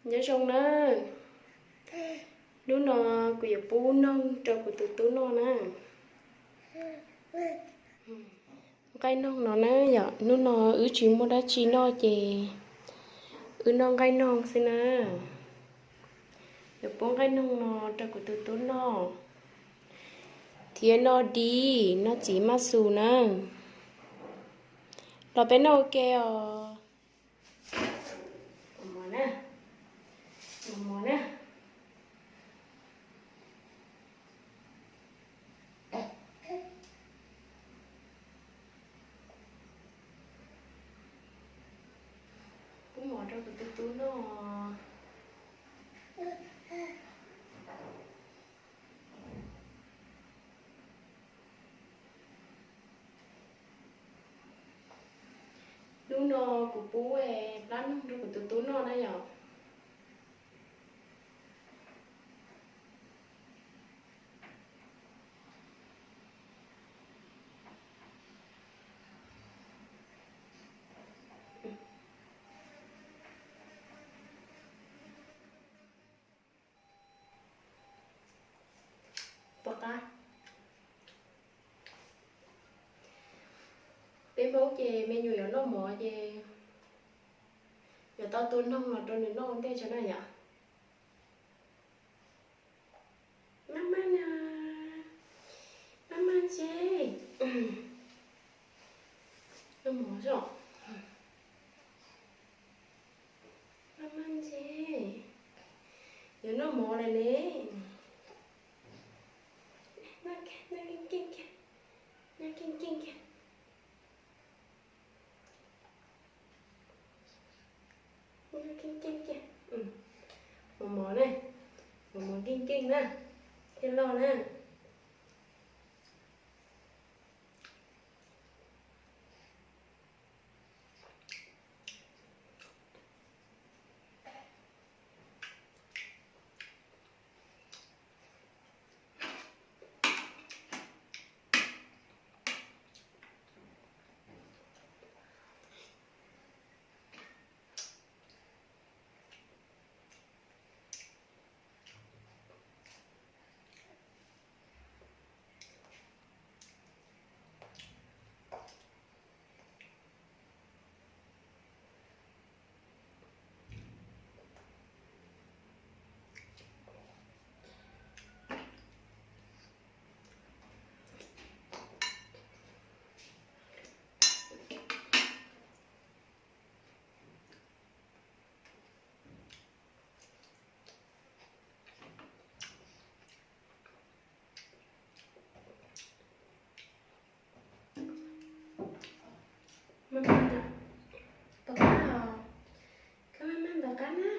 Nyob zoo na, hnub no kuv yuav pub noog rau kuv tus tub noj na. Nqaij noog no na yom, hnub no wb tsis muaj dab tsi noj ces wb noj nqaij noog xwb na. Yuav pub nqaij noog no rau kuv tus tub noj, thiab noj dib, noj txiv maj xus na. Los peb noj ua ke os. Mov na, mov na. Pub mov rau kuv tus tub noj. Hnub no kuv pub plab noog rau kuv tus tub noj na yom. Tom qab peb Hmoob ces me nyuam yuav noj mov ces yuav tau tua noog los rau nws noj ua ntej tso na yom. Maj maj na, maj maj ntse, noj mov os. Maj maj ntse, yuav noj mov lawm ne. Noj keej keej kiag, noj keej keej kiag. Noj keej keej kiag. Mov mov na, mov mov keej keej na, thiaj loj na. Maj maj, tom qab os, koj maj maj tom qab na.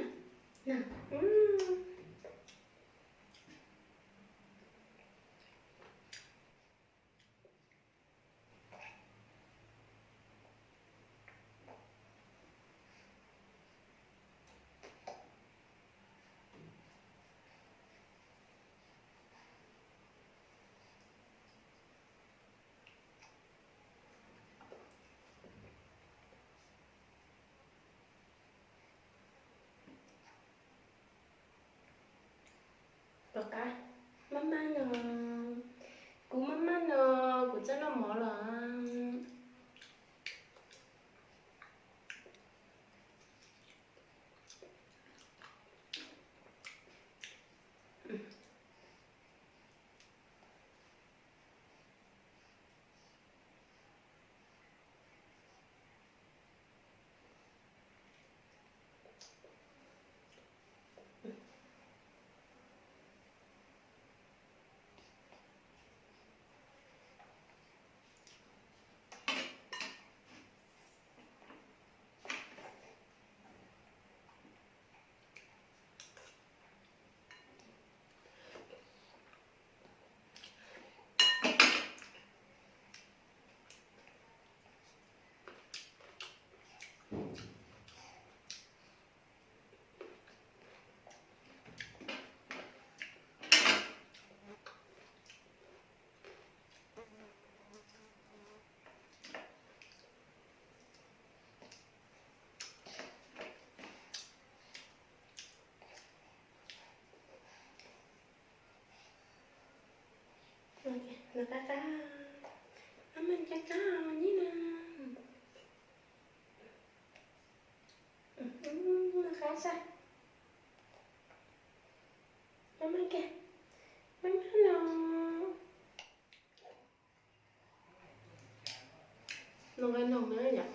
Nws qab qab, maj maj qab qab nyib na. Nws qab saj, maj maj kiag, maj maj los. Noj qab noog na yom.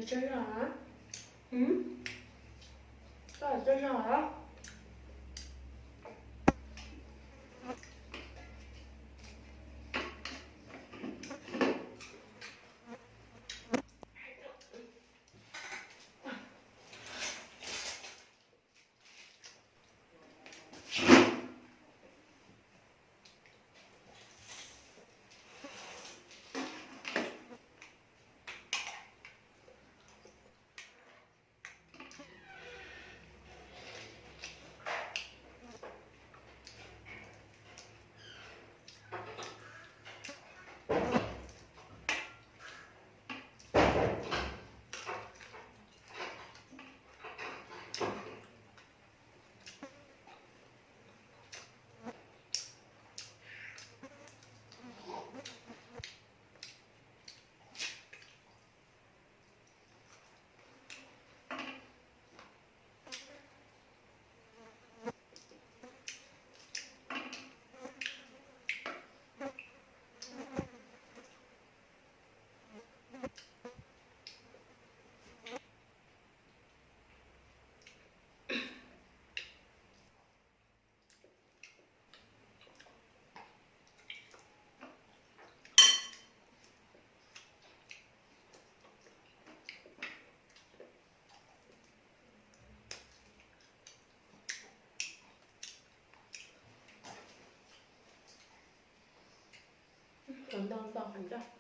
Tsaug zog a? Koj tsaug zog a? Ntau ntau heev raj.